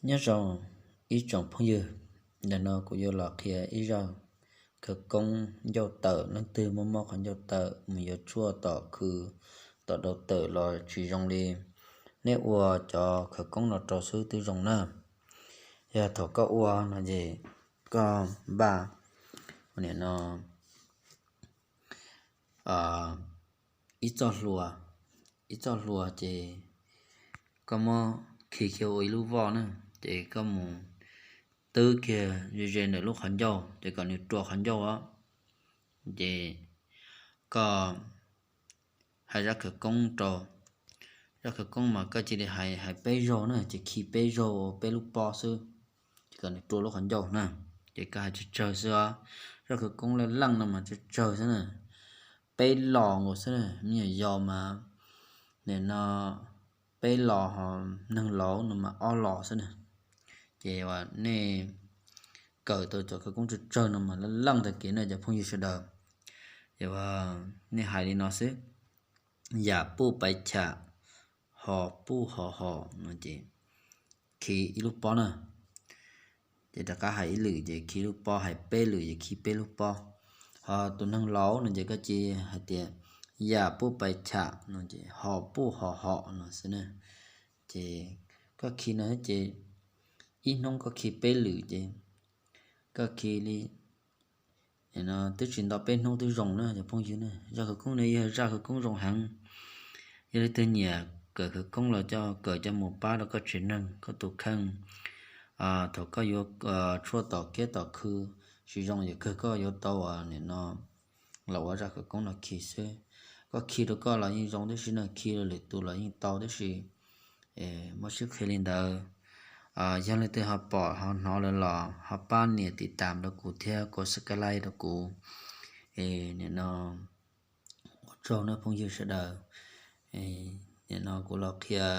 Nyob zoo ib tsoom phooj ywg, ntawm no kuv yuav los qhia ib zaj khawv koob ncauj tawm. Leej twg muaj mob qhov ncauj tawm mus yuav tshuaj tom khw, tom dau tawm los tsis zoo li, nej ua cov khawv koob no rau xwb twb zoo na. Yog thaum koj ua no ces koj npaj, nim no ib txoj hlua, ib txoj hlua ces koj muab khi kiag ua ib lub voj na, ces koj mus twb kiag ze ze ntawm lub qhov ncauj ces kom nws rua qhov ncauj os. Ces koj hais zaj khawv koob rau, zaj khawv koob mas koj cia li hais hais peb zaug na, ces khi peb zaug ua peb lub pob xwb, ces kom nws rua lub qhov ncauj na. Ces koj hais tsawg tsawg xwb os, zaj khawv koob laj leej no mas tsawg tsawg xwb na, peb los nkaus xwb na, me nyuam yaus mas nim no peb los, ho neeg laus no mas ob los xwb na. Ces nej kawm tau cov khawv koob tsawg tsawg no mas laj leej tag kev na cov phooj ywg sawv daws. Ces nej hais li no xwb: yam puj paiv cham, ho puj ho ho no ces khi ib lub pob na. Ces rov qab hais ib lwm ces khi lub pob, hais peb lwm ces khi peb lub pob. Ho tus neeg laus no ces koj cia hais tias yam puj paiv cham no ces ho puj ho ho no xwb na. Ces koj khi no ces ib hnub koj khi peb lwm ces koj khi li no twb tsis nto peb hnub twb zoo na cov phooj ywg na. Zaj khawv koob no yog zaj khawv koob zoo heev. Yog leej twg nyiam kawm khawv koob los coj, kawm coj mus pab rau koj tsev neeg koj tus kheej. Thaum koj yuav tshuaj tom kiab tom khw tsis zoo ces kawg koj yuav tau nim no los ua zaj khawv koob no khi xwb. Koj khi rau koj los yeej zoo tib si na, khi rau lwm tus los yeej tau tib si. Muab sib qhia li ntawd. Yog leej twg ho pom ho hnov lawm los ho pab nias tiv tam rau kuv thiab kov subscribe rau kuv. Nim no ua tsaug na phooj ywg sawv daws. Nim no kuv los qhia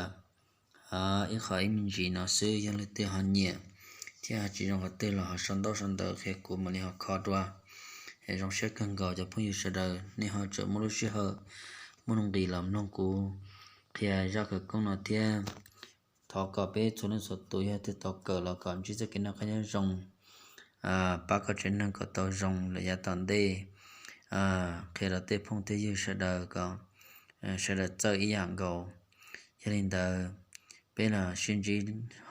ib qho ib me ntsis no xwb, yog leej twg ho nyiam thiab ho tsis zoo qhov twg los ho sau ntaub sau ntawv qhia kuv mam li ho kho dua. Zoo siab kawg nkaus cov phooj ywg sawv daws nej ho tseem muaj lub sij hawm muaj nuj nqis los mloog kuv qhia zaj khawv koob no thiab. Thov kom peb txhua leej txhua tus yog twg tau kawm los kom ntsib txoj kev noj qab nyob zoo, pab koj tsev neeg kom tau zoo lawm yav tom ntej, qhia rau tej phooj tej ywg sawv daws kom sawv daws txawj ib yam nkaus. Yog li ntawd, peb los sib ntsib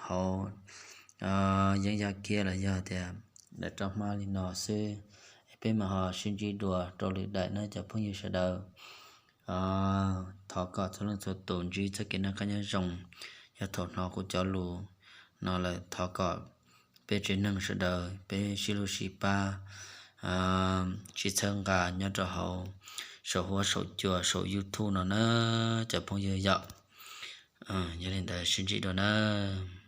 hauv yeeb yaj kiab los yog tias daim roj hmab li no xwb. Peb mam ho sib ntsib dua rau lwm daim na cov phooj ywg sawv daws. Thov kom txhua leej txhua tus ntsib txoj kev noj qab nyob zoo. Yog thaum hnov kuv cov lus no lawm thov kom peb tsev neeg sawv daws peb sib hlub sib pab, sib txhawb nqa nyob rau hauv saum huab saum cua saum YouTube no na cov phooj ywg yom. Yog li ntawd sib ntsib dua nawb.